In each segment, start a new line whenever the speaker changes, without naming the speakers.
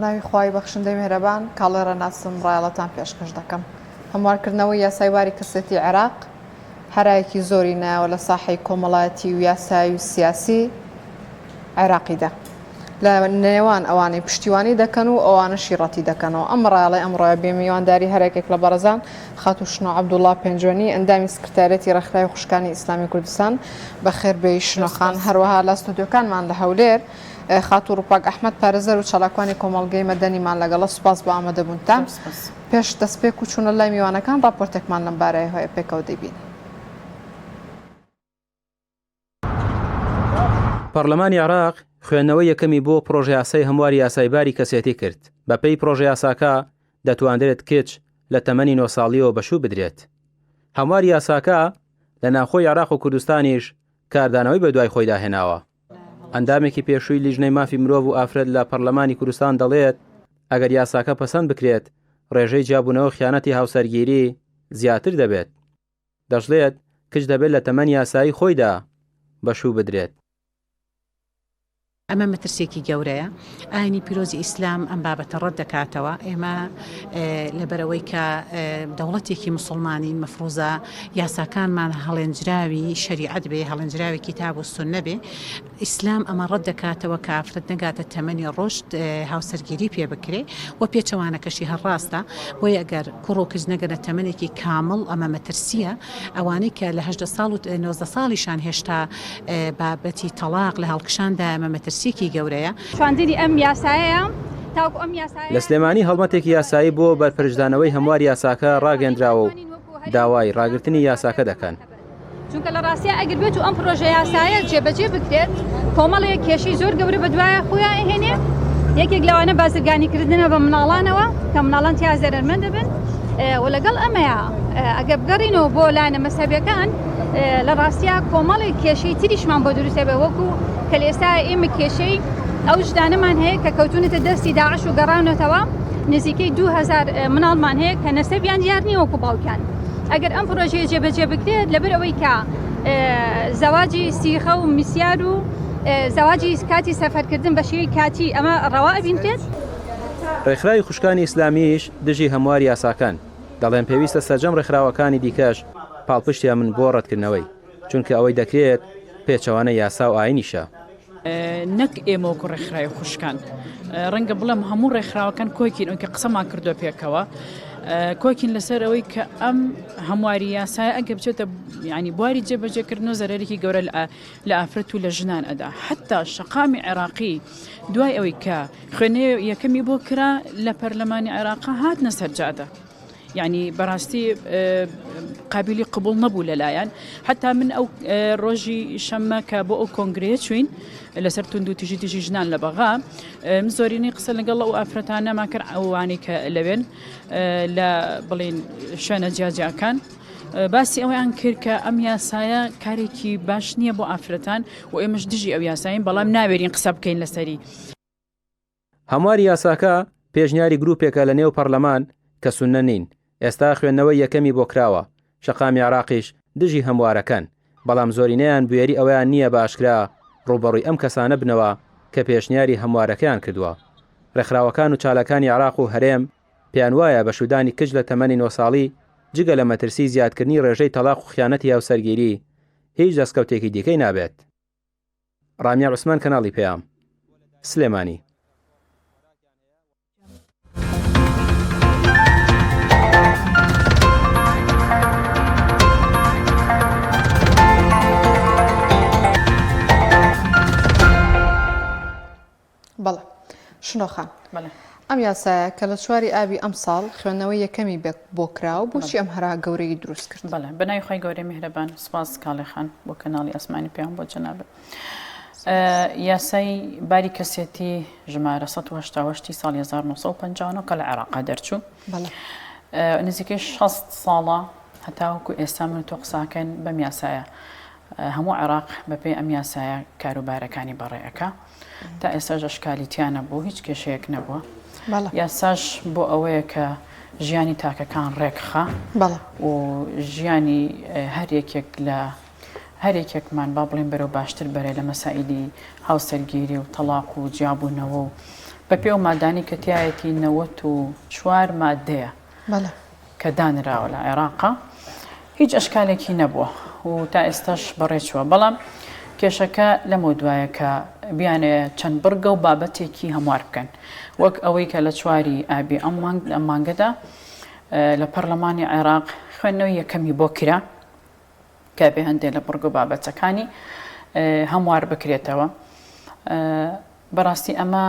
بەناوی خوای بەخشندەی میهرەبان کاڵێ ڕێناسم ڕایەڵەتان پێشکەش دەکەم. هەموارکردنەوەی یاسای باری کەسێتی عێراق هەرایەکی زۆری نایەوە لە ساحەی کۆمەڵایەتی و یاسایی و سیاسی عێراقیدا لە نێوان ئەوانەی پشتیوانی دەکەن و ئەوانەشی ڕەتی دەکەنەوە. ئەم ڕایەڵەی ئەمڕۆیە بێ میوانداری هەر یەکێک لە بەڕێزان خاتوو شنۆ عەبدوڵڵا پێنجوێنی ئەندامی سکرتاریەتی ڕێکخراوی خوشکانی ئیسلامی کوردستان بەخێر بێی شنۆ خان هەروەها لە ستۆدیۆکانمان لە هەولێر خاتوو ڕووپاک ئەحمەد پارێزەر و چالاکوانی کۆمەڵگەی مەدەنیمان لەگەڵە سوپاس بۆ ئامادەبوونتان. پێش دەستپێک و چوونە لای میوانەکان ڕاپۆرتێکمان لەم بارەیەوە هەیە پێکەوە دەیبینین.
پەڕلەمانی عێراق خوێندنەوەی یەکەمی بۆ پڕۆژەیاسای هەمواری یاسای باری کەسێتی کرد، بەپێی پڕۆژەیاساکە دەتواندرێت کچ لە تەمەنی نۆ ساڵییەوە بەشوو بدرێت. هەمواری یاساکە لە ناوخۆی عێراق و کوردستانیش کاردانەوەی بەدوای خۆیدا هێناوە. ئەندامێکی پێشووی لیژنەی مافی مرۆڤ و ئافرەت لە پەرلەمانی کوردستان دەڵێت، ئەگەر یاساکە پەسەند بکرێت، ڕێژەی جیابوونەوە و خیانەتی هاوسەرگیری زیاتر دەبێت. دەشڵێت، کچ دەبێت لە تەمەنی یاسایی خۆیدا بە شوو بدرێت.
ئەمە مەترسیەکی گەورەیە. ئاینی پیرۆزی ئیسلام ئەم بابەتە ڕەت دەکاتەوە. ئێمە لەبەرئەوەی کە دەوڵەتێکی موسڵمانین مەفروزە یاساکانمان هەڵێنجراوی شەریعەت بێ، هەڵێنجراوی کیتاب و سوننە بێ. ئیسلام ئەمە ڕەت دەکاتەوە کە ئافرەت نەگاتە تەمەنی ڕوشد هاوسەرگیری پێ بکرێ و پێچەوانەکەشی هەر ڕاستە. بۆیە ئەگەر کوڕ و کچ نەگەنە تەمەنێکی کامڵ ئەمە مەترسییە. ئەوانەی کە لە 18 ساڵ و 19 ساڵیشان هێشتا بابەتی تەڵاق لە هەڵکشاندایە ئەمە مەترسییەکی گەورەیە.
چواندنی ئەم یاسایەیە تاوەکو ئەم یاسایە.
لە سلێمانی هەڵمەتێکی یاسایی بۆ بەرپەرچدانەوەی هەمواری یاساکە ڕاگەیەندراوە و داوای ڕاگرتنی یاساکە دەکەن.
چونکە لە ڕاستیا ئەگەر بێت و ئەم پرۆژە یاسایە جێبەجێ بکرێت کۆمەڵێک کێشەی زۆر گەورە بەدوایە خۆیان ئەهێنێ یەکێک لەوانە بازرگانیکردنە بە مناڵانەوە کە مناڵان تیا زەرەرمەند دەبن و لەگەڵ ئەمەیە ئەگەر بگەڕینەوە بۆ لایەنە مەسەبیەکان لە ڕاستیا کۆمەڵێک کێشەی تریشمان بۆ دروست دەبێت وەکو کە لە ئێستا ئێمە کێشەی ئەو ژنانەمان هەیە کە کەوتونەتە دەستی داعش و گەڕاونەتەوە نزیکەی 2000 مناڵمان هەیە کە نەسەبیان دیار نییە وەکو باوکیان ئەگەر ئەم پرۆژەیە جێبەجێ بکرێت لەبەر ئەوەی کە زەواجی سیخە و میسیار و زەواجی کاتی سەفەرکردن بە شێوەی کاتی ئەمە ڕەوا ئەبینرێت.
ڕێکخراوی خوشکانی ئیسلامیش دژی هەمواری یاساکەن، دەڵێن پێویستە سەرجەم ڕێکخراوەکانی دیکەش پاڵپشتیان بن بۆ ڕەتکردنەوەی، چونکە ئەوەی دەکرێت پێچەوانەی یاسا و ئاینیشە.
نەک ئێمە وەکو ڕێکخراوی خوشکان، ڕەنگە بڵێم هەموو ڕێکخراوەکان کۆکین ئەوەی کە قسەمان کردووە پێکەوە کۆکین لەسەر ئەوەی کە ئەم هەمواری یاسایە ئەگە بچێتە ینی بواری جێبەجێکردن و زەرەرێکی گەورە لە ئافرەت و لە ژنان ئەدا حتا شەقامی عێراقی دوای ئەوەی کە خوێنێ یەکەمی بۆ کرا لە پەرلەمانی عێراقا هاتنە سەرجادە. یعنی بەڕاستی قابلی قبول نەبوو لەلایەن حتا من ئەو ڕۆژی شەممە کە بۆ ئەو کۆنگرەیە چوین لەسەر تونند و تیژی دژی ژنان لە بەغا من زۆرینەی قسە لەگەڵ ئەو ئافرەتانەمان کرد ئەوانەی کە لەوێن لە بڵین شوێنە جیاجیاکان باسی ئەویان کرد کە ئەم یاسایە کارێکی باش نییە بۆ ئافرەتان و ئێمەش دژی ئەو یاساین بەڵام ناوێرین قسە بکەین لەسەری.
هەمواری یاساکە پێشنیاری گروپێکە لە نێو پەڕلەمان کە سوننە نین، ئێستا خوێندنەوەی یەکەمی بۆ کراوە، شەقامی عێراقیش دژی هەموارەکەن، بەڵام زۆرینەیان بوێری ئەوەیان نییە بە ئاشکرا ڕووبەڕووی ئەم کەسانە بنەوە کە پێشنیاری هەموارەکەیان کردووە. ڕێکخراوەکان و چالاکانی عێراق و هەرێم پێیان وایە بەشوودانی کچ لە تەمەنی نۆ ساڵی جگە لە مەترسیی زیادکردنی ڕێژەی تەڵاق و خیانەتی هاوسەرگیری هیچ دەستکەوتێکی دیکەی نابێت. ڕامیار عوسمان کەناڵی پەیام، سلێمانی.
بەڵێ شنۆ خان ئەم یاسایە کە لە چواری ئابی ئەمساڵ خوێندنەوەی یەکەمی بۆ کرا و بۆچی ئەم هەرا گەورەی دروست کرد؟
بەڵێ بەناوی خوای گەورەی میهرەبان سپاس کاڵێ خان بۆ کەناڵی ئاسمانی پەیام بۆ جەنابت یاسای باری کەسێتی ژمارە 1970 ساڵی 1959 کە لە عێراقا دەرچوو نزیکەی 60 ساڵە هەتاوەکو ئێستا من تۆ قساکەن بەم یاسایە هەموو عێراق بەپێی ئەم یاسایە کاروبارەکانی بەڕێ ئەکا تا ئێستاش ئەشکالی تیا نەبوو هیچ کێشەیەک نەبووە یاساش بۆ ئەوەیە کە ژیانی تاکەکان ڕێکخا و ژیانی هەر یەکێک لە هەر یەکێکمان با بڵێن بەرەو باشتر بەرێ لە مەسائلی هاوسەرگیری و تەڵاق و جیابوونەوە و. بەپێی ئەو مادانەی کە تیایەتی 94 مادەیە کە دانراوە لە عێراقا هیچ ئەشکالێکی نەبووە و تا ئێستاش بەڕێچووە بەڵام کێشەکە لەمە دوایە کە بیانێ چەند بڕگە و بابەتێکی هەموار بکەن وەک ئەوەی کە لە چواری ئابی ئەم مانگ ئەم مانگەدا لە پەرلەمانی عێراق خوێندنەوەی یەکەمی بۆ کرا کە بێ هەندێک لە بڕگە و بابەتەکانی هەموار بکرێتەوە. بەڕاستی ئەمە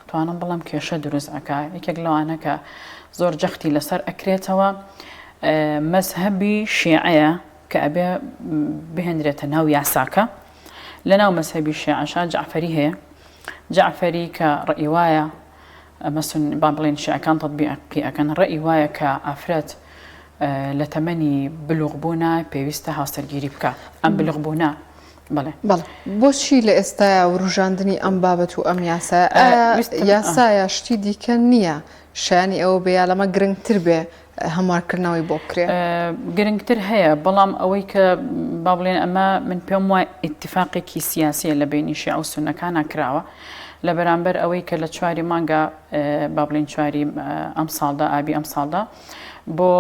توانم بڵێم کێشە دروست ئەکا یەکێک لەوانە کە زۆر جەختی لەسەر ئەکرێتەوە مەزهەبی شیعەیە کە ئەبێ بهێنرێتە ناو یاساکە لە ناو مەزهەبی شیعەشا جەعفەری هەیە جەعفەری کە ڕئی وایە ئەمە سون با بڵێن شیعەکان تەتبیقی ئەکەن ڕئی وایە کە ئافرەت لە تەمەنی بلوغ بوونا پێویستە هاوسەرگیری بکە ئەم بلوغ بوونە بەڵێ.
بەڵێ بۆچی لە ئێستایا وروژاندنی ئەم بابەت و ئەم یاسایە ئایا یاسایە شتی دیکە نییە شایانی ئەوە بێ یا لەمە گرنگتر بێ هەموارکردنەوەی بۆ بکرێ؟
گرنگتر هەیە بەڵام ئەوەی کە با بڵێن ئەمە من پێم وای ئیتفاقێکی سیاسیە لە بینی شیعە و سوننەکانا کراوە لە بەرامبەر ئەوەی کە لە چواری مانگا با بڵێن چواری ئەم ساڵدا ئابی ئەم ساڵدا بۆ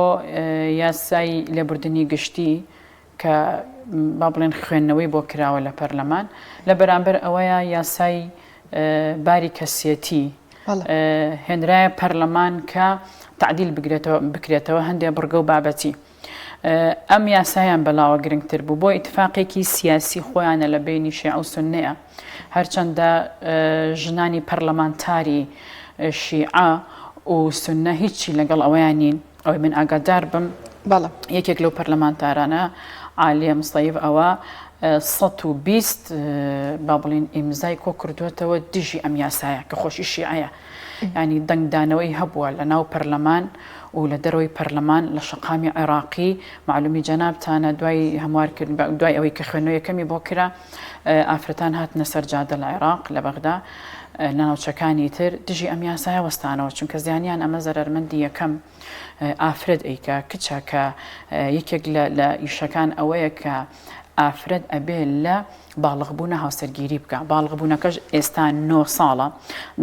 یاسای لێبوردنی گشتی کە با بڵێن خوێندنەوەی بۆ کراوە لە پەرلەمان، لە بەرامبەر ئەوەیا یاسای باری کەسێتی هێنرایە پەرلەمان کە تعدیل بکرێتەوە هەندێ بڕگە و بابەتی. ئەم یاسایان بەلاوە گرنگتر بوو بۆ ئیتفاقێکی سیاسی خۆیانە لە بینی شیعە و سوننەیە هەرچەندە ژنانی پەرلەمانتاری شیعە و سوننە هیچی لەگەڵ ئەوەیان نین ئەوەی من ئاگادار بم
بەڵێ.
یەکێک لەو پەرلەمانتارانە عالیە مسەیف ئەوە 120 با بڵین ئیمزای کۆ کردوێتەوە دژی ئەم یاسایە کە خۆشی شیعەیە ینی دەنگدانەوەی هەبووە لە ناو پەرلەمان و لە دەرەوەی پەرلەمان لە شەقامی عێراقی معلومی جەنابتانە دوای هەموارکردن دوای ئەوەی کە خوێندنەوە یەکەمی بۆ کرا ئافرەتان هاتنە سەر جادە لە عێراق لە بەغدا لە ناوچەکانی تر دژی ئەم یاسایە وەستانەوە چونکە زیانیان ئەمە زەرەرمەندی یەکەم ئافرەت ئەیکا کچە کە یەکێک لە ئیشەکان ئەوەیە کە ئافرەت ئەبێ لە باڵغبوونە هاوسەرگیری بکە باڵغبوونەکەش ئێستا 9 ساڵە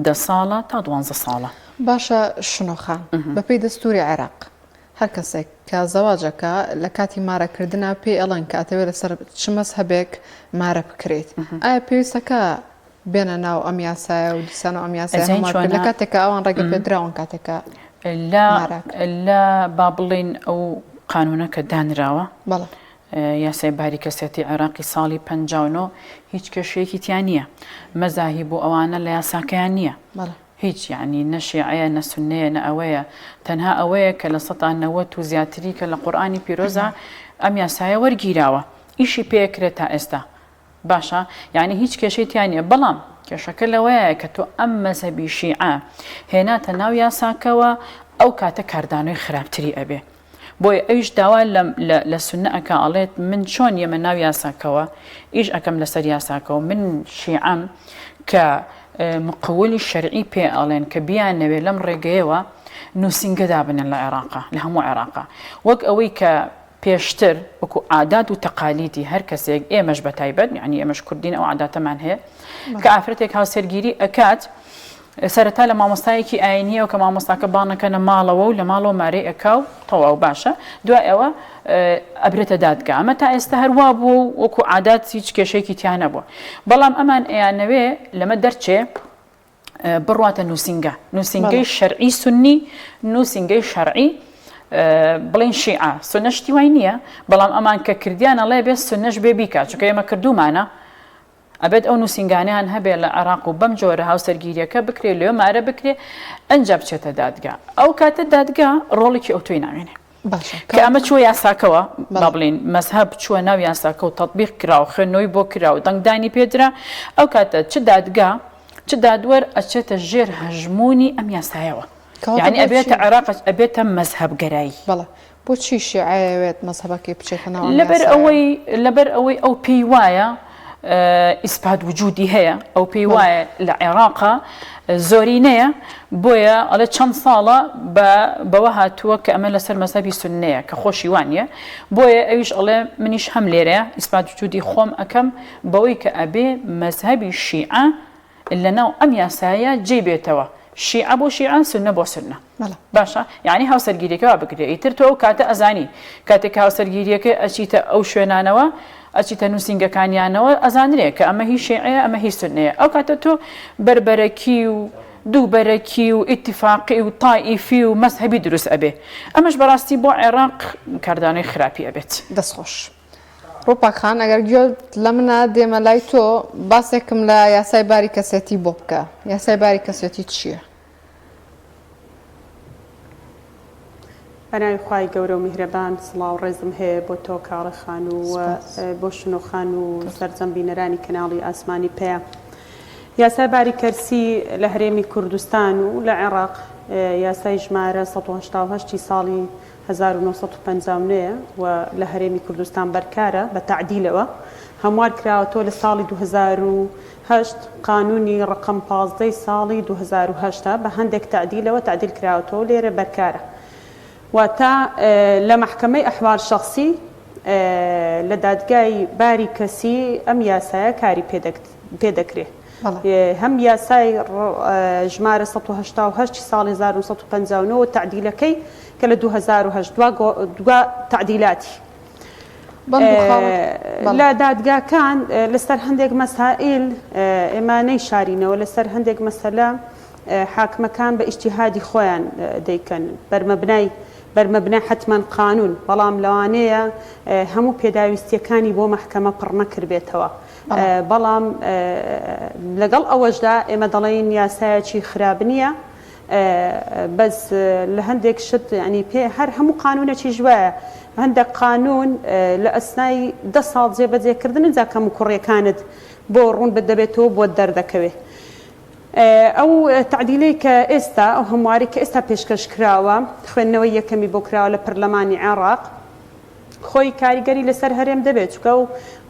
دە ساڵە تا دوانزە ساڵە.
باشە شنۆ خان بەپێی دەستوری عێراق هەر کەسێک کە زەواجەکە لە کاتی مارە کردنا پێی ئەڵێن کە ئەتەوێ لەسەر چ مەزهەبێک مارە بکرێیت ئایا پێویستە کە بێنە ناو ئەم یاسایە و دیسانەوە ئەم یاسایە
ئەزانی
هەموار بکرێت
چۆنە
لە کاتێک کە ئەوان ڕێگە پێدراون کاتێک کە
لە
مارە ئەکرێن؟
لە با بڵێین ئەو قانونە کە دانراوە
بەڵێ.
یاسای باری کەسێتی عێراقی ساڵی 59 هیچ کێشەیەکی تیا نییە مەزاهیب و ئەوانە لە یاساکەیان نییە
بەڵێ.
هیچ یەعنی نە شیعەیە نە سوننەیە نە ئەوەیە تەنها ئەوەیە کە 90% و زیاتری کە لە قورئانی پیرۆزا ئەم یاسایە وەرگیراوە ئیشی پێکرێت تا ئێستا باشە یعنی هیچ کێشەی تیا نییە بەڵام کێشەکە لەوەیە کە تۆ ئەم مەزهەبی شیعە هێناتە ناو یاساکەوە ئەو کاتە کاردانەوەی خراپتری ئەبێ بۆیە ئەویش داوا لە سوننە ئەکا ئەڵێت من چۆن یەمە ناو یاساکەوە ئیش ئەکەم لەسەر یاساکەوە من شیعەم کە مقولی شەرعی پێ ئەڵێن کە بیانەوێ لەم ڕێگەیەوە نووسینگە دابنن لە عێراقا لە هەموو عێراقا وەک ئەوەی کە پێشتر وەکو عادات و تەقالیدی هەر کەسێک ئێمەش بە تایبەت یعنی ئێمەش کوردین ئەو عاداتەمان هەیە کە ئافرەتێک هاوسەرگیری ئەکات سەرەتا لە مامۆستایەکی ئاینیەوە کە مامۆستاکە بانەکەنە ماڵەوە و لە ماڵەوە مارەی ئەکا و تەواو باشە دوای ئەوە ئەبرێتە دادگا ئەمە تا ئێستا هەروا بووە و وەکو عادات هیچ کێشەیەکی تیا نەبووە بەڵام ئەمان ئەیانەوێ لەمە دەرچێ بڕواتە نووسینگە نووسینگەی شەرعی سنی نووسینگەی شەرعی بڵین شیعە سنە شتی وای نییە بەڵام ئەمان کە کردیان ئەڵێ بێ سنەش بێ بیکا چونکە ئێمە کردومانە ئەبێت ئەو نووسینگانەیان هەبێ لە عێراق و بەم جۆرە هاوسەرگیریەکە بکرێ لێ مارە بکرێ ئەنجا بچێتە دادگا ئەو کاتە دادگا ڕۆڵێکی ئەوتۆی نامێنێ کە ئەمە چووە یاساکەوە با بڵین مەزهەب چووە ناو یاساکە و تەتبیق کرا و خوێندنەوەی بۆ کرا و دەنگدانی پێدرا ئەو کاتە چ دادگا چ دادوەر ئەچێتە ژێر هەژموونی ئەم یاسایەوە یعنی ئەبێتە عێراق ئەبێتە مەزهەبگەرایی.
بەڵێ بۆچی شیعە ئەیەوێت مەزهەبەکەی بچێتە ناو ئەم
لەبەر
یاسایەوە؟
ئەوەی لەبەر ئەوەی ئەو پێی وایە ئیسپات وجودی هەیە ئەو پێی وایە لە عێراقا زۆرینەیە بۆیە ئەڵێ چەند ساڵە بە بەوە هاتووە کە ئەمە لەسەر مەزهەبی سوننەیە کە خۆشی وانە بۆیە ئەویش ئەڵێ منیش هەم لێرەیە ئیسپات وجودی خۆم ئەکەم بەوەی کە ئەبێ مەزهەبی شیعە لەناو ئەم یاسایە جێی بێتەوە. شیعە بۆ شیعە سوننە بۆ سوننە. باشە یانی هاوسەرگیریەکە وا بکرێ ئیتر تۆ ئەو کاتە ئەزانی کاتێک کە هاوسەرگیریەکە ئەچیتە ئەو شوێنانەوە ئەچیتە نووسینگەکانیانەوە ئەزانرێ کە ئەمە هی شیعەیە ئەمە هی سوننەیە ئەو کاتە تۆ بەربەرەکی و دووبەرەکی و ئیتیفاقی و تائیفی و مەزهەبی دروست ئەبێ ئەمەش بەڕاستی بۆ عێراق کاردانەوەی خراپی ئەبێت.
دەست خۆش ڕوپاک خان ئەگەر گوێت لەمنە دێمە لای تۆ باسێکم لە یاسای باری کەسێتی بۆ بکە یاسای باری کەسێتی چییە؟
بەناوی خوای گەورە و میهرەبان سڵاو ڕێزم هەیە بۆ تۆ کاڵێ خان و بۆ شنۆ خان و سەرجەم بینەرانی کەناڵی ئاسمانی پەیام. یاسای باری کەرسی لە هەرێمی کوردستان و لە عێڕاق یاسای ژمارە 188 ی ساڵی 1959 و لە هەرێمی کوردستان بەرکارە بە تەعدیلەوە هەموار کراوەتەوە لە ساڵی 2008 قانونی ڕەقەم 15 ی ساڵی 2008 بە هەندێک تەعدیلەوە تەعدیل کراوەتەوە لێرە بەرکارە واتە لە مەحکەمەی ئەحوال شەخسی لە دادگای باری کەسی ئەم یاسایە کاری پێ دەکرێ. هەم یاسای ژمارە 188 ساڵی 1959 و تەعدیلەکەی کە لە 2008 دوا تەعدیلاتی لە دادگاکان لەسەر هەندێک مەسائیل ئێمە نەیشارینەوە لەسەر هەندێک مەسەلە حاکمەکان بە ئیجتیهادی خۆیان دەیکەن بەرمەبنای بەرمەبنای حەتمەن قانون، بەڵام لەوانەیە هەموو پێداویستیەکانی بۆ مەحکەمە پڕ نەکردبێتەوە، بەڵام لەگەڵ ئەوەشدا ئێمە دەڵێین یاسایەکی خراپ نییە، بەس لە هەندێک شت یانی پێ هەر هەموو قانونێکیش وایە هەندێک قانون لە ئەسنای دە ساڵ جێبەجێکردن ئینجا کەموکوڕیەکانت بۆ ڕوون دەبێتەوە بۆت دەردەکەوێ. ئەو تەعدیلەی کە ئێستا، ئەو هەموارەی کە ئێستا پێشکەش کراوە، خوێندنەوەی یەکەمی بۆ کراوە لە پەرلەمانی عێراق، خۆی کاریگەری لەسەر هەرێم دەبێت، چونکە ئەو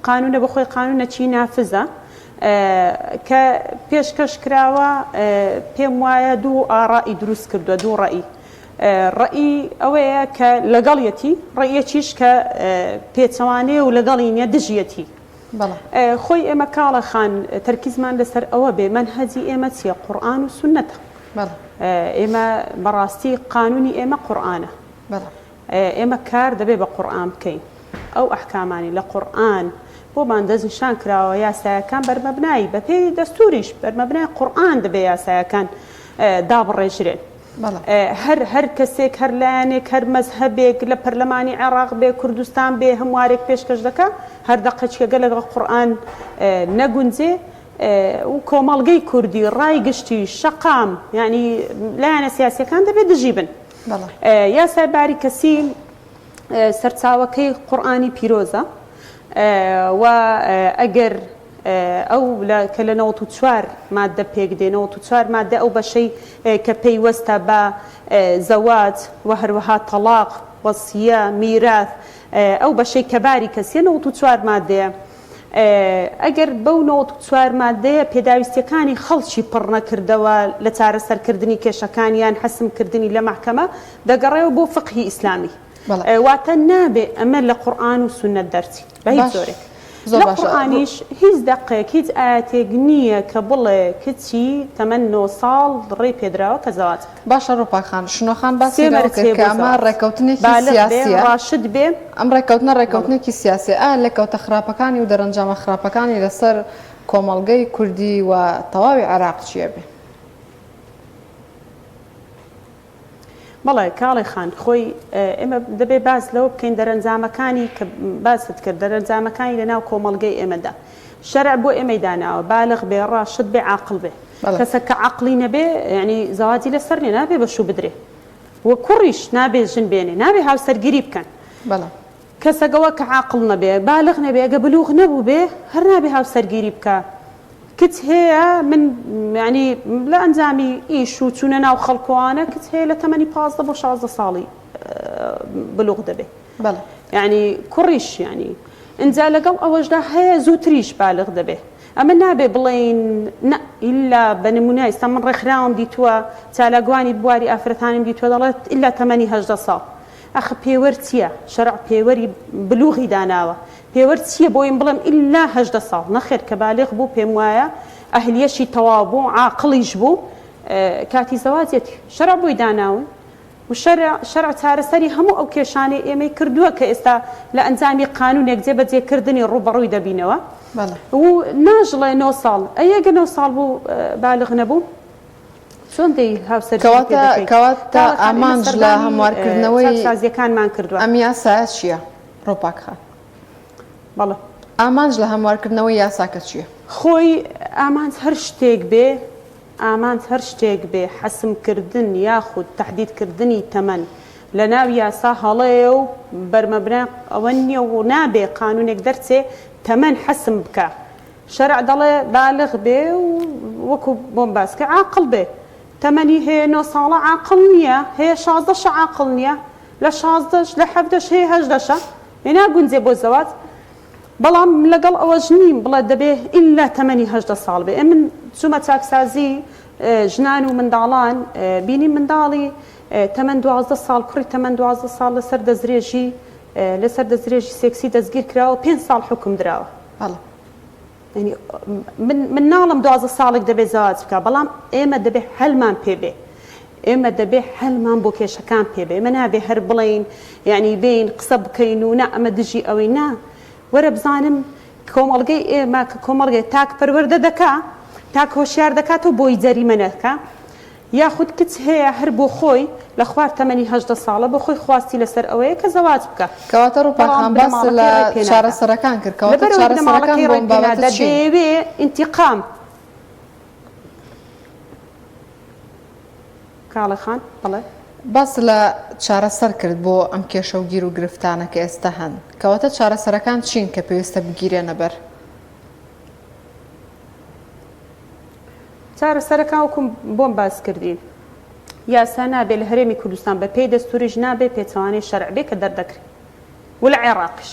قانوونە بە خۆی قانوونەکی نافزە کە پێشکەش کراوە، پێم وایە دوو ئاڕائی دروست کردووە، دوو ڕەئی. ڕەئی ئەوەیە کە لەگەڵیەتی، ڕەئیەکیش کە پێچەوانەیە و لەگەڵی نییە، دژیەتی. خۆی ئێمە کاڵە خان تەرکیزمان لەسەر ئەوە بێ مەنهەجی ئێمە چیە قورئان و سوننەتە ئێمە بەڕاستی قانونی ئێمە قورئانە ئێمە کار دەبێ بە قورئان بکەین ئەو ئەحکامانی لە قورئان بۆمان دەستنیشان کراوە یاسایەکان بەرمەبنای بەپێی دەستوریش بەرمەبنای قورئان دەبێ یاسایەکان دابڕێژرێن. هەر هەر کەسێک هەر لایەنێک هەر مەزهەبێک لە پەرلەمانی عێراق بێ کوردستان بێ هەموارێک پێشکەش دەکا هەر دەقەچکەگە لەگەڵ قورئان نەگونجێ و کۆمەڵگەی کوردی ڕای گشتی شەقام یعنی لایەنە سیاسیەکان دەبێت دژی بن یاسای باری کەسی سەرچاوەکەی قورئانی پیرۆزە و ئەگەر ئەو لە کە لە 94 ماددە پێک دێ 94 ماددە ئەو بەشەی کە پەیوەستە بە زەواج و هەروەها تەڵاق وەسیە میراث ئەو بەشەی کە باری کەسیە 94 مادەیە ئەگەر بەو 94 مادەیە پێداویستیەکانی خەڵکی پڕ نەکردەوە لە چارەسەرکردنی کێشەکانیان حەسمکردنی لە مەحکەمە دەگەڕێەوە بۆ فقهی ئیسلامی واتە نابێ ئەمە لە قورئان و سوننەت دەرچی بە هیچ جۆرێک. لە قورئانیش هیچ دەقێک هیچ ئایەتێک نییە کە بڵێ کچی تەمەن نۆ ساڵ ڕێی پێدراوە کە زەواج بکات.
باشە ڕوپاک خان، شنۆ خان باسی لەوە کرد کە ئەمە ڕێکەوتنێکی سیاسیە،
ڕاشد بێ،
ئەم ڕێکەوتنە ڕێکەوتنێکی سیاسیە، ئایا لێکەوتە خراپەکانی و دەرەنجامە خراپەکانی لەسەر کۆمەڵگەی کوردی و تەواوی عێراق چییە بێ؟
بەڵێ کاڵێ خان، خۆی ئێمە دەبێ باس لەوە بکەین دەرەنجامەکانی کە باست کرد دەرەنجامەکانی لە ناو کۆمەڵگەی ئێمەدا شەرع بۆ ئێمەی داناوە بالغ بێ ڕاشد بێ عاقڵ بێ کەسە کە عەقڵی نەبێ یعنی زەواجی لەسەر نیە نابێ بە شوو بدرێ و کوڕیش نابێ ژن بێنێ نابێ هاوسەرگیری بکەن کەسەگەوە کە عاقڵ نەبێ بالغ نەبێ ئەگە بلوغ نەبووبێ هەر نابێ هاوسەرگیری بکا کچ هەیە من یانی لە ئەنجامی ئیش و چوونە ناو خەڵکۆوانە کچ هەیە لە تەمەنی 15 بۆ 16 ساڵی بلوغ دەبێ
بەڵێ
یعنی کوڕیش یعنی ئینجا لەگەڵ ئەوەشدا هەیە زووتریش بالغ دەبێ ئەمە نابێ بڵێین نە ئیلا بە نمونە ئێستا من ڕێکخراوم دیتووە چالاکوانی بواری ئافرەتانیم دیتووە دەڵێت ئیلا تەمەنی 18 ساڵ ئەخ پێوەر چییە؟ شەرع پێوەری بلوغی داناوە. پێوەر چییە بۆیم بڵێم ئیلا 18 ساڵ؟ نەخێر کە بالغ بوو پێم وایە ئەهلیەشی تەواو بوو عاقڵیش بوو. کاتی زەواجیەتی شەرع بۆی داناون و شەرع شەرع چارەسەری هەموو ئەو کێشانەی ئێمەی کردووە کە ئێستا لە ئەنجامی قانونێک جێبەجێ کردنی ڕووبەڕووی دەبینەوە و ناژڵێ نۆ ساڵ ئەی ئەگەر نۆ ساڵ بوو بالغ نەبوو چۆن دەی هاوسەرگیری پێ
کەواتە
دەکەی؟
کەواتە
کاڵە خان ئێمە
ئامانج لە
سەردانی
هەموارکردنەوەی
چاکسازیەکانمان کردووە.
ئەم یاسایە چییە ڕۆپاک خان؟
بەڵێ.
ئامانج لە هەموارکردنەوەی یاساکە چییە؟
خۆی ئامانج هەر شتێک بێ ئامانج هەر شتێک بێ حەسم کردن یاخود تەحدید کردنی تەمەن لە ناو یاسا هەڵەیە و بەرمەبنای ئەوە نییە و نابێ قانونێک دەرچێ تەمەن حەسم بکا شەرع دەڵێ بالغ بێ و وەکو بۆم باس کرد عاقڵ بێ تەمەنی هەیە نۆ ساڵە عاقڵ نییە هەیە شازدەشە عاقڵ نییە لە شازدەش لە حەڤدەش هەیە هەژدەشە ئێ ناگونجێ بۆ زەواج بەڵام لەگەڵ ئەوەش نیم بڵێ دەبێ ئیلا تەمەنی 18 ساڵ بێ ئێ من چوومە چاکسازی ژنان و منداڵان بینیم منداڵی تەمەن 12 ساڵ کوڕی تەمەن 12 ساڵ لەسەر دەستدرێژی لەسەر دەستدرێژی سێکسی دەستگیر کراوە پێنج ساڵ حوکم دراوە.
بەڵێ.
یانی من من ناڵم 12 ساڵێک دەبێت زەواج بکا بەڵام ئێمە دەبێ هەلمان پێ بێ ئێمە دەبێ هەلمان بۆ کێشەکان پێ بێ ئێمە نابێ هەر بڵێین یعنی بێین قسە بکەین و نا ئەمە دژی ئەوەی نا وەرە بزانم کۆمەڵگەی ئێمە کە کۆمەڵگەی تاک پەروەردە دەکا تاک هۆشیار دەکاتەوە بۆی جەریمە نەکا یاخود کچ هەیە هەر بۆ خۆی لە خوار تەمەنی 18 ساڵە بۆ خۆی خواستی لەسەر ئەوەیە کە زەواج بکا
کەواتە ڕووپاک
بەڵام
خان باست
بنەماڵەکەی
لە
ڕێی پێ نادا
چارەسەرەکان کرد کەواتە
لەبەرئەوەی
چارەسەرەکان
بنەماڵەکەی
بۆ
ڕێی
ئەم
پێ
بابەتە
نادا
چین؟
دەیەوێ ئینتیقام کاڵێ خان بەڵێ.
باست لە چارەسەر کرد بۆ ئەم کێشە و گیر و گرفتانە کە ئێستا هەن کەواتە چارەسەرەکان چین کە پێویستە بگیرێنە بەر؟
چارەسەرەکان وەکو بۆم باس کردی یاسا نابێ لە هەرێمی کوردستان بە پێی دەستوریش نابێ پێچەوانەی شەرع بێ کە دەردەکرێ و لە عێڕاقیش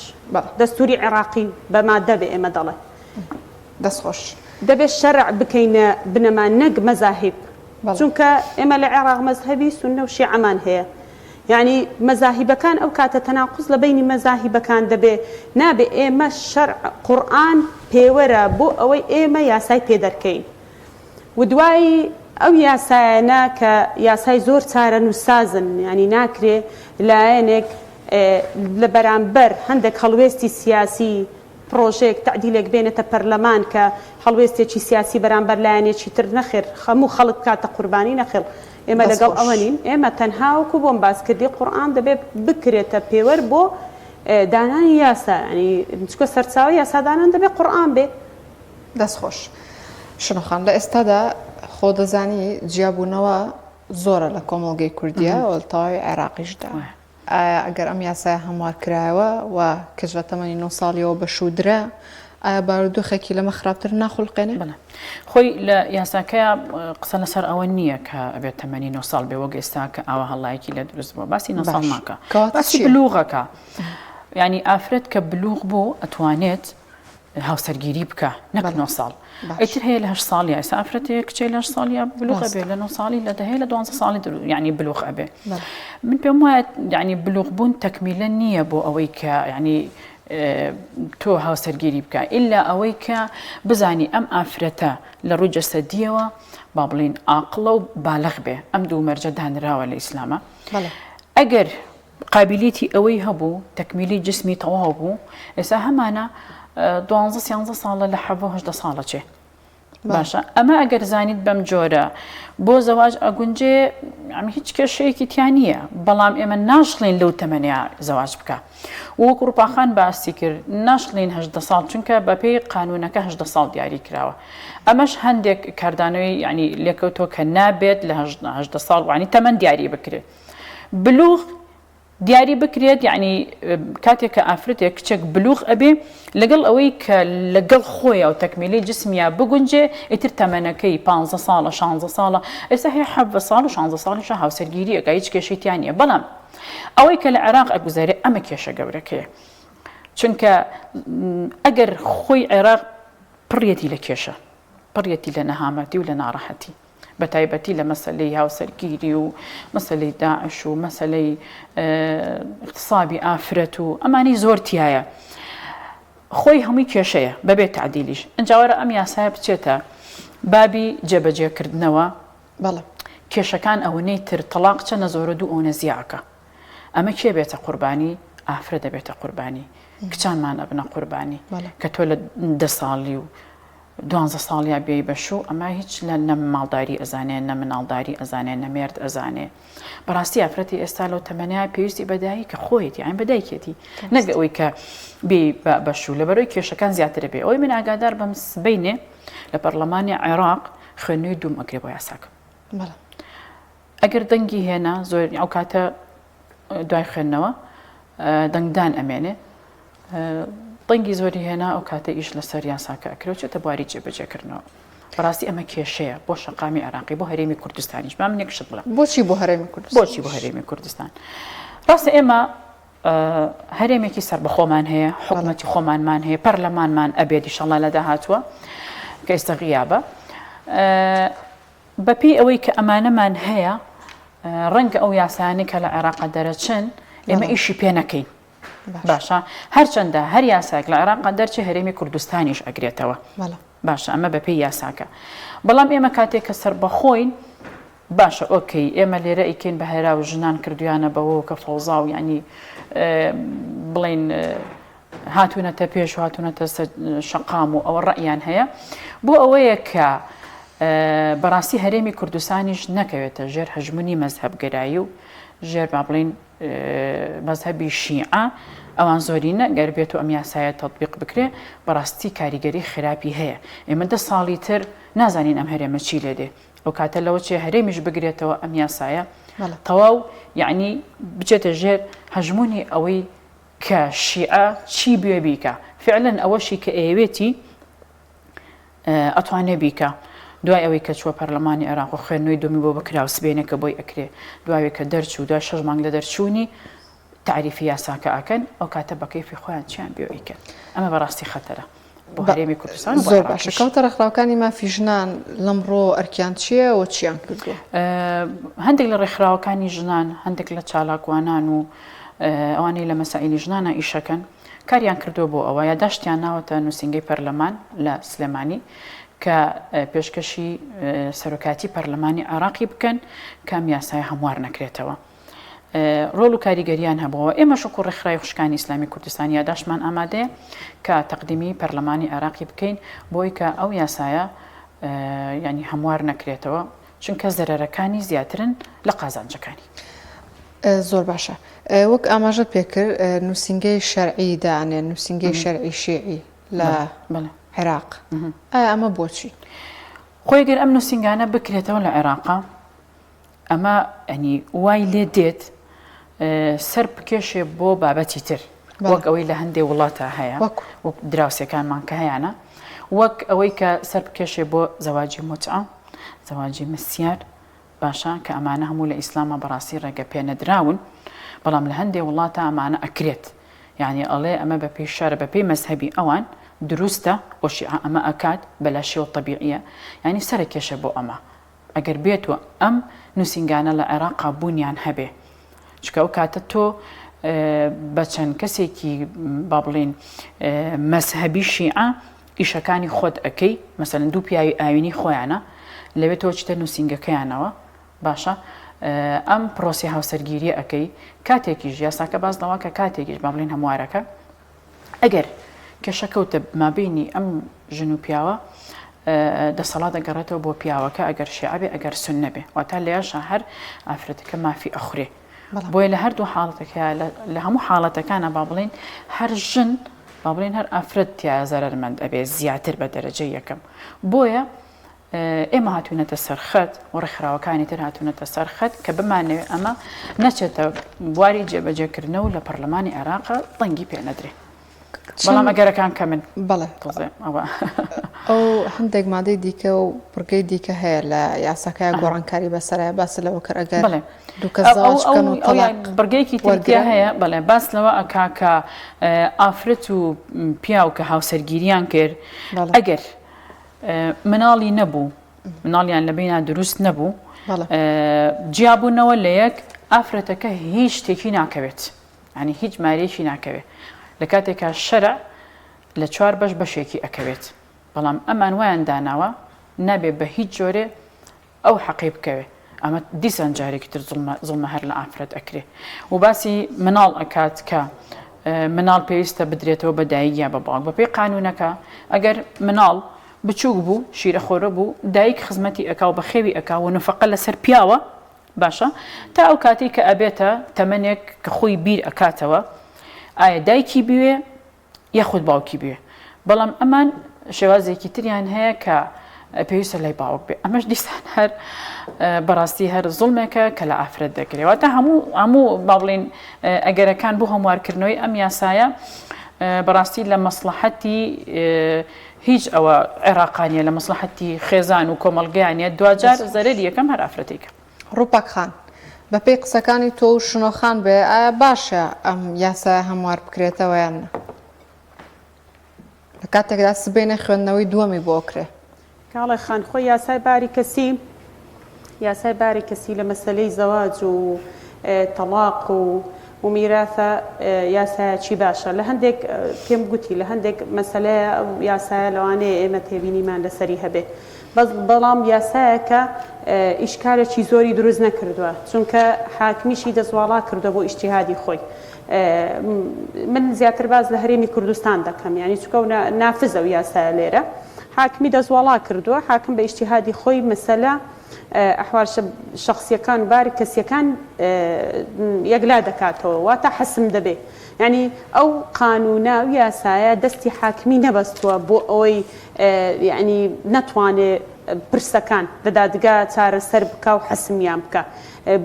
دەستوری عێڕاقی بە مادە بێ ئێمە دەڵێ.
دەست خۆش.
دەبێ شەرع بکەینە بنەما نەک مەزاهیب چونکە ئێمە لە عێڕاق مەزهەبی سوننە و شیعەمان هەیە یانی مەزاهیبەکان ئەو کاتە تەناقوز لە بەینی مەزاهیبەکان دەبێ نابێ ئێمە شەرع قورئان پێوەرە بۆ ئەوەی ئێمە یاسای پێ دەرکەین و دوایی ئەو یاسایانە کە یاسای زۆر چارەنووسسازن یانی ناکرێ لایەنێک لە بەرامبەر هەندێک هەڵوێستی سیاسی پڕۆژەیەک تەعدیلێک بێنێتە پەرلەمان کە هەڵوێستێکی سیاسی بەرامبەر لایەنێکی تر نەخێر هەموو خەڵک بکاتە قوربانی نەخێڵ ئێمە
دەست
لەگەڵ
خۆش.
ئەوە نین ئێمە تەنها وەکو بۆم باس کردی قورئان دەبێ بکرێتە پێوەر بۆ دانانی یاسا یانی چونکە سەرچاوەی یاسادانان دەبێ قورئان بێ.
دەست خۆش شنۆ خان لە ئێستادا خۆ دەزانی جیابوونەوە زۆرە لە کۆمەڵگەی کوردیە و لە تەواوی عێراقیشدا ئایا ئەگەر ئەم یاسایە هەموار کرایەوە و کچ لە تەمەنی نۆ ساڵیەوە بە شوو درا، ئایا بارودۆخێکی لەمە خراپتر ناخولقێنێ؟
بەڵێ. خۆی لە یاساکەیا قسە لەسەر ئەوە نییە کە ئەبێت تەمەنی نۆ ساڵ بێ وەک ئێستا کە ئاوا هەڵایەکی لێ دروست بووە. باسی نۆ ساڵ
باش.
ناکا.
کەواتە
باسی
چییە؟
بلوغەکا. یانی ئافرەت کە بلوغ بوو ئەتوانێت هاوسەرگیری بکا نەک نۆ ساڵ ئیتر هەیە لە هەشت ساڵی ئێستا ئافرەت هەیە کچێ لە هەشت ساڵی بلوغ ئەبێ لە نۆ ساڵی لە دەهەیە لە دوانزە ساڵی یعنی بلوغ ئەبێ من پێم وایە یعنی بلوغ بوون تەکمیلە نییە بۆ ئەوەی کە یعنی تۆ هاوسەرگیری بکە ئللا ئەوەی کە بزانی ئەم ئافرەتە لە ڕووی جەسەدیەوە با بڵین ئاقڵە و بالغ بێ ئەم دوو مەرجە دانراوە لە ئیسلامە ئەگەر قابیلیەتی ئەوەی هەبوو تەکمیلی جسمی تەواو بوو ئێستا هەمانە دوانزە سیانزە ساڵە لە حەڤە هەژدە ساڵە چێ باشە ئەمە ئەگەر زانیت بەم جۆرە بۆ زەواج ئەگونجێ ئەم هیچ کێشەیەکی تیا نییە بەڵام ئێمە ناشڵین لەو تەمەنیا زەواج بکە وەک ڕوپاخان باسی کرد ناشڵین هەدە ساڵ چونکە بەپێی قانونەکە هەدە ساڵ دیاری کراوە ئەمەش هەندێک کاردانەوەی ینی لێکەوتۆ کە نابێت لە هەدە ساڵ وانی تەمەن دیاری بکرێت بلوغ دیاری بکرێت یعنی کاتێک کە ئافرەتێک کچێک بلوغ ئەبێ لەگەڵ ئەوەی کە لەگەڵ خۆیە و تەکمیلی جسمیا بگونجێ ئیتر تەمەنەکەی پ ساڵە 16 ساڵە ئێستا هەیە حەڤ ساڵ و 16 ساڵیشە هاوسەرگیریەکە هیچ کێشەی تیا نییە بەڵام ئەوەی کە لە عێراق ئەگوزارێ ئەمە کێشە گەورەکەیە چونکە ئەگەر خۆی عێراق پڕیەتی لە کێشە پڕیەتی لە نەهامەتی و لە ناڕەحەتی بەتایبەتی لە مەسەلەی هاوسەرگیری و مەسەلەی داعش و مەسەلەی اغتصابی ئافرەت و ئەمانی زۆر تایە خۆی هەمووی کێشەیە بەبێ تعدیلیش ئەنجاوەرە ئەم یاسایە بچێتە بابی جێبەجێکردنەوە.
بەڵێ.
کێشەکان ئەوەنەی تر تەڵاق چەنە زۆرە دوو ئەوەنە زیاکە ئەمە کێ بێتە قوربانی ئافرەت دەبێتە قوربانی کچانمان ئەبنە قوربانی کە تۆ لە دە ساڵی و دوانزە ساڵیا بێی بە شوو ئەمە هیچ لە نە ماڵداری ئەزانێ نە مناڵداری ئەزانێ نە مێرد ئەزانێ بەڕاستی ئافرەتی ئێستا لەو تەمەنەیە پێویستی بە دایکە خۆیەتی ئاین بە دایکێتی نەک ئەوەی کە بێ بە شوو لەبەرەوەی کێشەکان زیاتر بێ ئەوەی من ئاگادار بەم سبەینێ لە پەرلەمانی عێراق خوێندنەوەی دووم ئەکرێ بۆ یاساکە ئەگەر دەنگی هێنا زۆر ئەو کاتە دوای خوێندنەوە دەنگدان ئەمێنێ دەنگی زۆری هێنا ئەو کاتە ئیش لەسەر یاساکە ئەکرێ و چێتە بواری جێبەجێکردنەوە. بەڕاستی ئەمە کێشەیە بۆ شەقامی عێراقی بۆ هەرێمی کوردستانیش با من یەک شت بڵێم.
بۆچی بۆ هەرێمی کوردستان؟
بۆچی بۆ هەرێمی کوردستان؟ ڕاستە ئێمە هەرێمێکی سەربەخۆمان هەیە، حکومەتی خۆمانمان هەیە، پەرلەمانمان ئەبێت ئیشەڵا لە داهاتووە کە ئێستا غیابە. بەپێی ئەوەی کە ئەمانەمان هەیە ڕەنگە ئەو یاسایانەی کە لە عێراقا دەرەچن ئێمە ئیشی پێ نەکەین. باشە هەرچەندە هەر یاسایەک لە عێراقا دەرچێ هەرێمی کوردستانیش ئەگرێتەوە باشە ئەمە بەپێی یاساکە بەڵام ئێمە کاتێک کە سەربەخۆین باشە ئۆکەی ئێمە لێرە ئەیکەین بە هەرا و ژنان کردویانە بەوە کە فەوزا و یعنی بڵین هاتوونەتە پێش و هاتوونەتە شەقام و ئەوە ڕەیان هەیە بۆ ئەوەیە کە بەڕاستی هەرێمی کوردستانیش نەکەوێتە ژێر هەژمونی مەزهەبگەرایی و ژێر با بڵین مەزهەبی شیعە ئەوان زۆرینە گەر بێت و ئەم یاسایە تەطبیق بکرێ بەڕاستی کاریگەری خراپی هەیە ئێمە دە ساڵی تر نازانین ئەم هەرێمە چی لێ دێ ئەو کاتە لەوە چێ هەرێمیش بگرێتەوە ئەم یاسایە تەواو یعنی بچێتە ژێر هەژمونی ئەوەی کە شیعە چی بوێ بیکا فعلەن ئەوەشی کە ئەیەوێتی ئەتوانێ بیکا دوای ئەوەی کە چووە پەرلەمانی عێراق و خوێندنەوەی دومی بۆ بکرا و سبەینێ کە بۆی ئەکرێ دواوێ کە دەرچوو دوای شەش مانگ لە دەرچوونی تەعریفی یاساکە ئەکەن ئەو کاتە بە کەیفی خۆیان چیان بێ ئەیکەن ئەمە بەڕاستی خەتەرە بۆ هەرێمی کوردستان و بۆ
زۆر باشە
عێراقیش.
کەوتە ڕێکخراوەکانی مافی ژنان لەمڕۆ ئەرکیان چییە و چیان کردووە؟
هەندێک لە ڕێکخراوەکانی ژنان هەندێک لە چالاکوانان و ئەوانەی لە مەسائیلی ژنانە ئیشەکەن کاریان کردووە بۆ ئەوە یاداشتیان ناوەتە نووسینگەی پەرلەمان لە سلێمانی کە پێشکەشی سەرۆکایەتی پەرلەمانی عێراقی بکەن کە ئەم یاسایە هەموار نەکرێتەوە. ڕۆڵ و کاریگەریان هەبووە ئێمەش وەکو ڕێکخراوی خوشکانی ئیسلامی کوردستان یاداشتمان ئامادەیە کە تەقدیمی پەرلەمانی عێراقی بکەین بۆی کە ئەو یاسایە ینی هەموار نەکرێتەوە چونکە زەرەرەکانی زیاترن لە قازانجەکانی.
زۆر باشە وەک ئاماژەت پێکرد نووسینگەی شەرعی دانێن نووسینگەی شەرعی شیعی لە عێراق ئایا ئەمە بۆچی؟
خۆی گەر ئەم نووسینگانە بکرێتەوە لە عێراقا ئەمە ئەنی وای لێ دێت سەر بکێشێ بۆ بابەتی تر وەک ئەوەی لە هەندێ وڵاتە هەیە وەک دراوسێکانمان کە هەیانە وەک ئەوەی کە سەر بکێشێ بۆ زەواجی موتعە زەواجی مسیار باشە کە ئەمانە هەموو لە ئیسلامە بەڕاستی ڕێگە پێ نەدراون بەڵام لە هەندێ وڵاتە ئەمانە ئەکرێت یعنی ئەڵێ ئەمە بە پێی شەرع بە پێی مەزهەبی ئەوان دروستە بۆ شیعە ئەمە ئەکات بەلاشیەوە تەبیعیە یعنی سەرە کێشە بۆ ئەمە ئەگەر بێت و ئەم نووسینگانە لە عێراقا بوونیان هەبێ چونکە ئەو کاتە تۆ بە چەند کەسێکی با بڵین مەزهەبی شیعە ئیشەکانی خۆت ئەکەی مەسەلەن دوو پیاوی ئاوینی خۆیانە لەوێ تۆ چیتە نووسینگەکەیانەوە باشە ئەم پرۆسی هاوسەرگیریە ئەەکەی کاتێکیش یاساکە باز لەوە کە کاتێکیش با بڵین هەموارەکە ئەگەر کێشە کەوتە مابینی ئەم ژن و پیاوە دەسەڵات دەگەڕێتەوە بۆ پیاوەکە ئەگەر شیعە بێ ئەگەر سوننە بێ واتا لێشە هەر ئافرەتەکە مافی ئەخورێ بۆیە لە هەردوو حاڵەتەکە لە هەموو حاڵەتەکانە با بڵین هەر ژن با بڵێن هەر ئافرەت تیا زەرەرمەند ئەبێ زیاتر بە دەرەجەی یەکەم بۆیە ئێمە هاتوونەتە سەر خەت و ڕێکخراوەکانی تر هاتوونەتە سەر خەت کە بمانەوێ ئەمە نەچێتە بواری جێبەجێکردنەوە لە پەرلەمانی عێراق دەنگی پێ نەدرێ. بەڵام ئەگەرەکان کەمن.
بەڵێ.
تۆزێ ئەوە.
ئەو هەندێک مادەی دیکە و بڕگەی دیکە هەیە لە یاساکەیا گۆڕانکاری بەسەرایە باست لەوە کرد ئەگەر
بەڵێ.
دوو کەس زەواج بکەن و تەڵاق
بڕگەیەکی تری تیا هەیە بەڵێ باس لەوە ئەکا کە ئافرەت و پیاو کە هاوسەرگیریان کرد ئەگەر مناڵی نەبوو مناڵیان لە بینا دروست نەبوو جیابوونەوە لە یەک ئافرەتەکە هیچ شتێکی ناکەوێت ینی هیچ مارێکی ناکەوێت لە کاتێکا شەرع لە چوار بەش بەشێکی ئەکەوێت بەڵام ئەمان وایان داناوە نابێ بە هیچ جۆرێ. ئەو حەقەی بکەوێ ئەمە دیسان جارێکی تر زوڵمە زوڵمە هەر لە ئافرەت ئەکرێ و باسی مناڵ ئەکات کە مناڵ پێویستە بدرێتەوە بە دایک یا بە باوک بەپێی قانونەکە ئەگەر مناڵ بچووک بوو شیرەخۆرە بوو دایک خزمەتی ئەکا و بەخێوی ئەکا و نفقە لەسەر پیاوە باشە تا ئەو کاتێک کە ئەبێتە تەمەنێک کە خۆی بیر ئەکاتەوە ئایا دایکی بوێ یاخود باوکی بوێ بەڵام ئەمان شێوازێکی تریان هەیە کە پێویستە لای باوک بێ ئەمەش دیسان هەر بەڕاستی هەر زوڵمێکە کە لە ئافرەت دەکرێت واتە هەموو هەموو با بڵین ئەگەرەکان بۆ هەموارکردنەوەی ئەم یاسایە بەڕاستی لە مەسلحەتی هیچ ئەوە عێراقانیە لە مەسلحەتی خێزان و کۆمەڵگەیانە دواجار زەرەری یەکەم هەر ئافرەتێکە.
ڕووپەک خان، بەپێی قسەکانی تۆ و شنۆ خان بێ ئایا باشە ئەم یاسایە هەموار بکرێتەوە یان نا؟ لە کاتێکدا سبەینێ خوێندنەوەی دووەمی بۆ ئەکرێ.
کاڵێ خان، خۆی یاسای باری کەسی، یاسای باری کەسی لە مەسەلەی زەواج و تەڵاق و و میراثە یاسایەکی باشە. لە هەندێک پێم گوتی لە هەندێک مەسەلەیە ئەو یاسایە لەوانەیە ئێمە تێبینیمان لەسەری هەبێ. بەس بەڵام یاسایەکە ئیشکالێکی زۆری دروست نەکردووە چونکە حاکمیشی دەست واڵا کردووە بۆ ئیجتیهادی خۆی من زیاتر باس لە هەرێمی کوردستان دەکەم یعنی چونکە ئەو نافزە و یاسایە لێرە حاکمی دەست واڵا کردووە حاکم بە ئیجتیهادی خۆی مەسەلە ئەحوال شخصیەکان و باری کەسیەکان یەکلا دەکاتەوە واتە حەسم دەبێ یعنی ئەو قانونە و یاسایە دەستی حاکمی نەبەستووە بۆ ئەوەی یەعنی نەتوانێ پرسەکان لە دادگا چارەسەر بکا و حەسمیان بکا.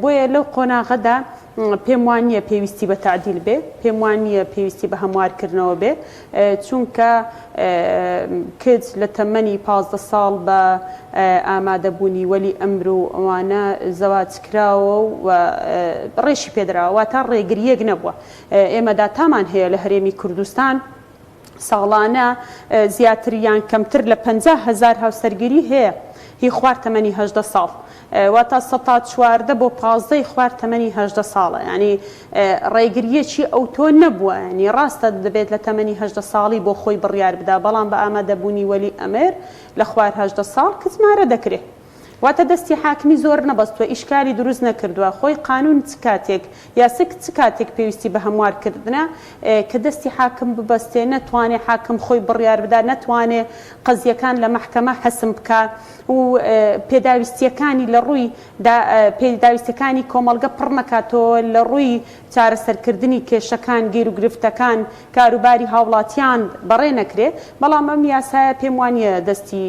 بۆیە لەو قۆناغەدا پێم وا نییە پێویستی بە تەعدیل بێ، پێم وا نییە پێویستی بە هەموارکردنەوە بێ، چونکە کچ لە تەمەنی 15 ساڵ بە ئامادەبوونی وەلی ئەمر و ئەوانە زەواج کراوە و ڕێشی پێدراوە، واتە ڕێگرییەک نەبووە. ئێمە داتامان هەیە لە هەرێمی کوردستان، ساڵانە زیاتر یان کەمتر لە 50 هەزار هاوسەرگیری هەیە هی خوار تەمەنی 18 ساڵ واتە سەتا 14 بۆ 15 خوار تەمەنی 18 ساڵە ینی ڕێگریەکی ئەوتۆ نەبووە ینی ڕاستە دەبێت لە تەمەنی 18 ساڵی بۆ خۆی بڕیار بدا بەڵام بە ئامادەبوونی وەلی ئەمر لە خوار 18 ساڵ کچ مارە دەکرێ. واتە دەستی حاکمی زۆر نەبەستوە ئیشکالی دروست نەکردوە خۆی قانون چ کاتێک یاسک چ کاتێک پێویستی بە هەموار کردنە کە دەستی حاکم ببەستێ نەتوانێ حاکم خۆی بڕیار بدا نەتوانێ قەزیەکان لە مەحکەمە حەسم بکا و پێداویستیەکانی لە ڕووی دا پێداویستیەکانی کۆمەڵگە پڕ نەکاتەوە لە ڕووی چارەسەرکردنی کێشەکان گیروگرفتەکان کاروباری هاوڵاتیان بەڕێ نەکرێ، بەڵام ئەم یاسایە پێم وانیە دەستی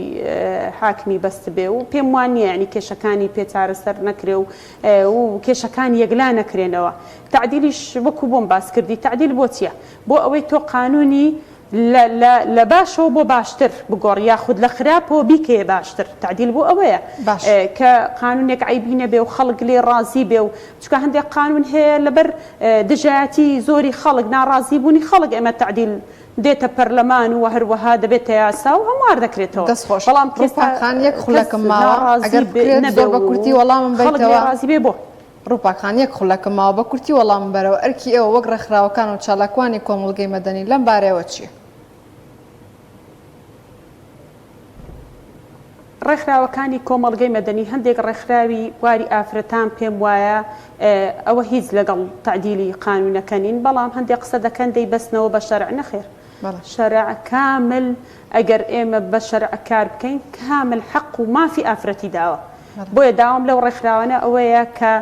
حاکمی بەستبێ و پێم وانیە یانی کێشەکانی پێ چارەسەر نەکرێ و و کێشەکان یەکلا نەکرێنەوە. تەعدیلیش وەکو بۆم باس کردی تەعدیل بۆ چیە؟ بۆ ئەوەی تۆ قانونی لە لە لە باشەوە بۆ باشتر بگۆڕی یاخود لە خراپەوە بیکەیە باشتر تەعدیل بۆ ئەوەیە
باش.
کە قانونێک عەیبی نەبێ و خەڵک لێی ڕازی بێ و چونکە هەندێک قانون هەیە لەبەر دژایەتی زۆری خەڵک ناڕازی بوونی خەڵک ئێمە تەعدیل دێتە پەرلەمان و هەروەها دەبێتە یاسا و هەموار دەکرێتەوە
دەست خۆش
بەڵام
ڕووپاک
ئێستا
خان یەک
کەس
خولەکم ماوە
ناڕازی
ئەگەر
بێ
بکرێت
نەبێ
زۆر بە
و
کورتی وەڵامم
خەڵک لێ
بەیتەوە.
ڕازی بێ بۆ؟
ڕووپاک خان یەک خولەکم ماوە بە کورتی وەڵامم بەرەوە ئەرکی ئێوە وەک ڕێکخراوەکان و چالاکوانی کۆمەڵگەی مەدەنی لەم بارەیەوە چییە؟
ڕێکخراوەکانی کۆمەڵگەی مەدەنی، هەندێک ڕێکخراوی بواری ئافرەتان پێم وایە ئەوە هیچ لەگەڵ تەعدیلی قانونەکە نین، بەڵام هەندێک قسە دەکەن دەیبەستنەوە بە شەرع، نەخێر شەرع کامل ئەگەر ئێمە بە شەرع کار بکەین کامل حەق و مافی ئافرەتی داوە، بۆیە داوام لەو ڕێکخراوانە ئەوەیە کە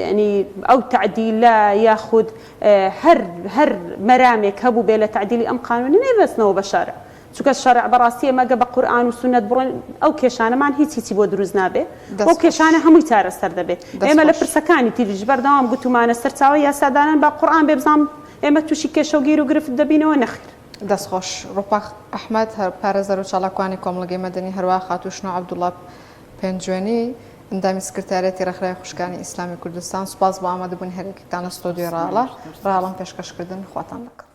یانی ئەو تەعدیلە یاخود هەر هەر مەرامێک هەبووبێ لە تەعدیلی ئەم قانونە نەیبەستنەوە بە شەرع، چونکە شەرع بەڕاستی ئێمە گە بە قورئان و سوننەت بڕۆین ئەو کێشانەمان هیچ هیچی بۆ دروست نابێ
دەست
ئەو
خۆش.
کێشانە هەمووی چارەسەر دەبێ
دەست
ئێمە لە
خۆش.
پرسەکانی تریش بەردەوام گوتومانە سەرچاوەی یاسادانان با قورئان بێ بزانم ئێمە تووشی کێشە و گیر و گرفت دەبینەوە نەخیر.
دەست خۆش. ڕوپاک ئەحمەد، پارێزەر و چالاکوانی کۆمەڵگەی مەدەنی، هەروەها خاتوو شنۆ عەبدوڵا پێنجوێنی، ئەندامی سکرتاریەتی ڕێکخراوی خوشکانی ئیسلامی کوردستان، سوپاس بۆ ئامادەبوونی هەریەکێکتان لە ستۆدیۆی ڕایەڵە. ڕایەڵەم پێشکەش کردن. خواتان لەگەڵ.